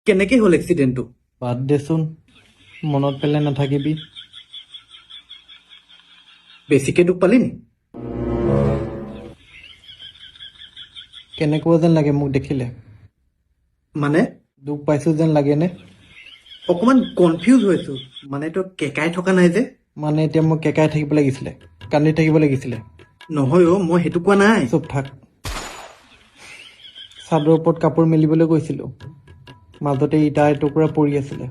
কেনেকে হ'ল এক্সিডেণ্টটো? বাদ দেচোন, মনত পেলাই নাথাকিবি। বেছিকে দুখ পালি নি? কেনেকুৱা যেন লাগে মোক দেখিলে? মানে? দুখ পাইছো যেন লাগেনে? অকমান কনফিউজ হৈছো, মানে তই কেকাই থকা নাই যে। মানে এতিয়া মই কেকাই থাকিব লাগিছিলে, কান্দি থাকিব লাগিছিলে? নহয় অ', মই সেইটো কোৱা নাই। চুপ থাক। চাদৰ ওপৰত কাপোৰ মেলিবলৈ গৈছিলো, মাজতে ইটা এটুকুৰা পৰি আছিলে।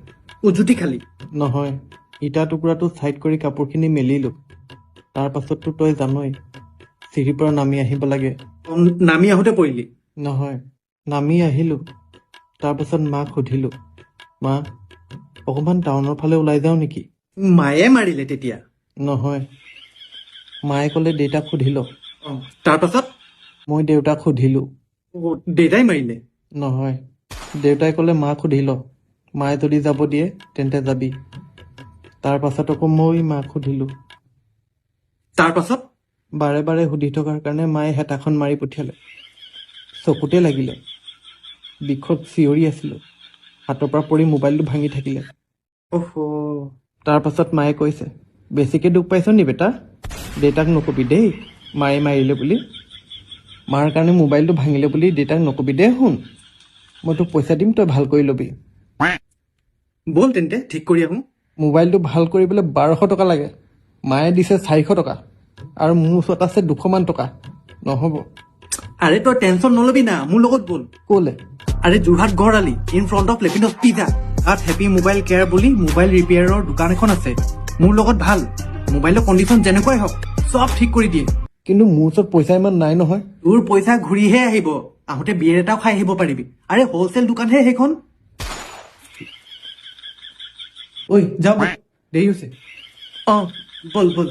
উজুতি খালি? নহয়, ইটা টুকুৰাটো ছাইড কৰি কাপোৰখিনি মেলিলো। তাৰ পাছততো তই জানই, চিৰিৰ পৰা নামি আহিব লাগে। নামি আহোঁতে পৰিলি? নহয়, নামি আহিলো। তাৰপাছত মাক সুধিলো, মা অকণমান টাউনৰ ফালে ওলাই যাওঁ নেকি? মায়ে মাৰিলে তেতিয়া? নহয়, মায়ে ক'লে দেউতাক সুধি ল। তাৰপাছত? মই দেউতাক সুধিলো। দেউতাই মাৰিলে? নহয়, দেউতাই ক'লে মাক সুধি ল, মায়ে যদি যাব দিয়ে তেন্তে যাবি। তাৰ পাছত আকৌ মই মাক সুধিলো। তাৰপাছত? বাৰে বাৰে সুধি থকাৰ কাৰণে মায়ে হেতাখন মাৰি পঠিয়ালে। চকুতে লাগিলে, বিষত চিঞৰি আছিলো। হাতৰ পৰা পৰি মোবাইলটো ভাঙি থাকিলে। অহ। তাৰ পাছত মায়ে কৈছে, বেছিকে দুখ পাইছ নি বেটা? দেউতাক নকবি দেই মায়ে মাৰিলে বুলি। মাৰ কাৰণে মোবাইলটো ভাঙিলে বুলি দেউতাক নকবি দেই শুন। মই তোক পইচা দিম, তই ভাল কৰি ল'বি। ব'ল তেন্তে ঠিক কৰি আহোঁ। মোবাইলটো ভাল কৰিবলৈ 1200 টকা লাগে, মায়ে দিছে 400 টকা আৰু মোৰ ওচৰত আছে 200 মান টকা। নহ'ব। আৰে তই টেনচন নল'বি না, মোৰ লগত ব'ল। ক'লে? আৰে Jorhat Garali, in front of Lepinos pizza, তাত হেপী মোবাইল কেয়াৰ বুলি মোবাইল ৰিপেয়াৰৰ দোকান এখন আছে। মোৰ লগত ভাল, মোবাইলৰ কণ্ডিশ্যন যেনেকুৱাই হওক চব ঠিক কৰি দিয়ে। কিন্তু মোৰ ওচৰত পইচা ইমান নাই নহয়। তোৰ পইচা ঘূৰিহে আহিব, আহোঁতে বিয়েৰ এটাও খাই আহিব পাৰিবি। আৰে হ'লচেল দোকানহে সেইখন। ঐ যাওঁ, দেৰি হৈছে। অঁ ব'ল ব'ল।